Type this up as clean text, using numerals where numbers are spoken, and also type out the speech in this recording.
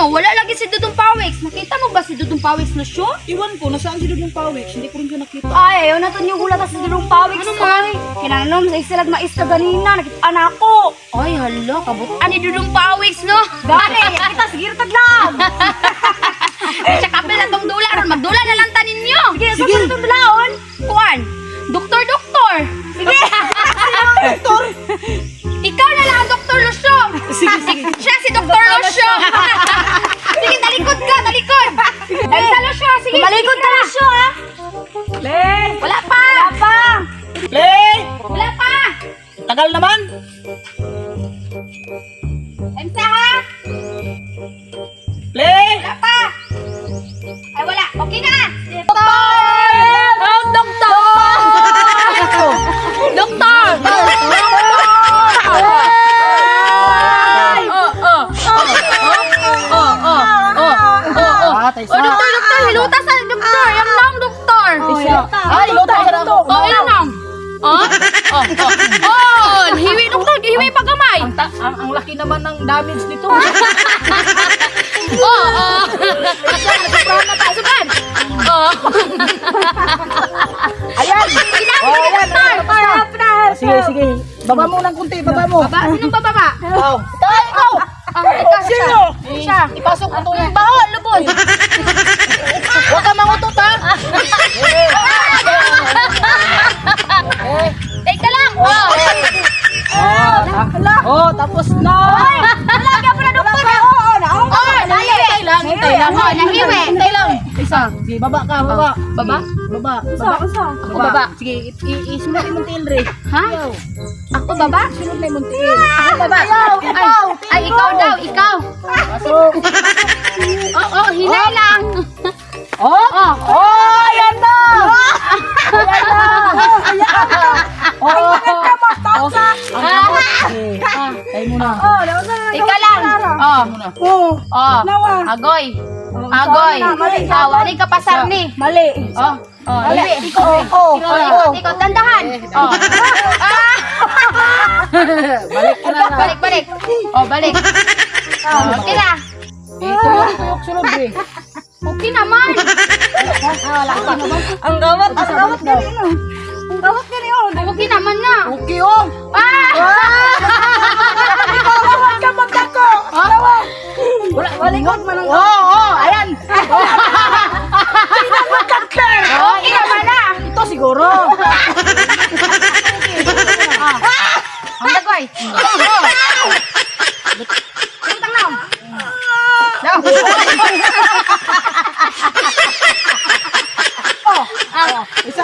no, wala lagi si Dudong Pawiks. Nakita mo ba si Dudong Pawiks, Lucio? Iwan ko, nasaan si Dudong Pawiks? Hindi ko rin siya nakita. Ay, ayaw na to yung hulata sa Dudong Pawiks. Ano man? Kinanong sa isilag mais ka ganina, nakita na ako. Ay, hala, kabutan ni Dudong Pawiks, no? Gani, kita sige taglam. Siya kapil na tong dula ron, magdula na lang ta ninyo. Sige, sige. Sa dulaon. Kuan, doktor, doktor. Sige. Doktor! Ikaw na lang ang Doktor Lucio. Sige, sige. Siya si Doktor Lucio. Sige, talikod ka, talikod. Ay, sa Lucio, sige. Tumalikod ka, Lucio, ha? Le! Wala pa. Wala pa. Le! Wala pa. Tagal naman! Emsa ha? Le! Wala pa. Ay, wala. Okay na. Doktor! Oh, doktor! Doktor! Ay! Oh, oh. Oh, oh, oh, oh, oh. Ah, taysa. Oh, doktor, doktor, hiluta sa doktor. Yang lang, doktor. Ay, luto ka na ako. Oh, ilan lang? Oh, oh, oh. Oh, hiwi, doktor, hiwi pa gamay. Ang laki naman ng damage nito. Oh, oh. Suban. Oh. Ayan! Sige na, Oh, sige, ayan, doktor. Stop na. Sige, sige. Baba mo ng kunti, baba mo. Baba, sinong bababa? Oh. Tayo, ikaw! Oh, ikaw, siya. Sino? Siya. Ipasok mo itong... Baho, lubon. Huwag ka mangutot, ha? Eh. Teka lang. Oh. Oh, tapos na. Wala ka pa na, doktor. Oo, naong Oh, nahiwi. Hintay lang, hintay lang. Oh, nahiwi. Hintay lang. Isa. Sige, baba ka, baba. Baba? Baba. Usa, Baba. usa. Ako baba. Sige, isunod yung tiil, Re. Ha? Ako baba? Sunod na yung tiil. Ako baba. Ay, ay, ikaw daw, ikaw. Pasok. Oh, oh, hinay lang. Oh! Oh. Oh, ayan na! Ayan na! Oh! Stop sa. Ang kamot. Sige, tayo muna. Oh, naunsa na. Teka lang. Oh. Muna. Oh. Oh. Nawa. Agoy. Agoy. Mali. Ah, wala ka pasar ni. Mali. Oh. Oh, hiwi. Oo, oo. Oh, ikot, ikot. Dandahan. Oh. Ah! Balik ka na. Balik, balik. Oh, balik. Oh, okay na. Eh, tuyok, tuyok, sunod, Re. Okay naman. Ang gawat gani no. Ang gawat gani oh. Okay naman na. Okay, oh! Ah! Gawat ka magdako. Oh. Wala, Malikot man ang Oh, oh, ayan! Okay naman na. Ito siguro. Ah. Ang dagoy. Oh, oh. Tintang na. Isa.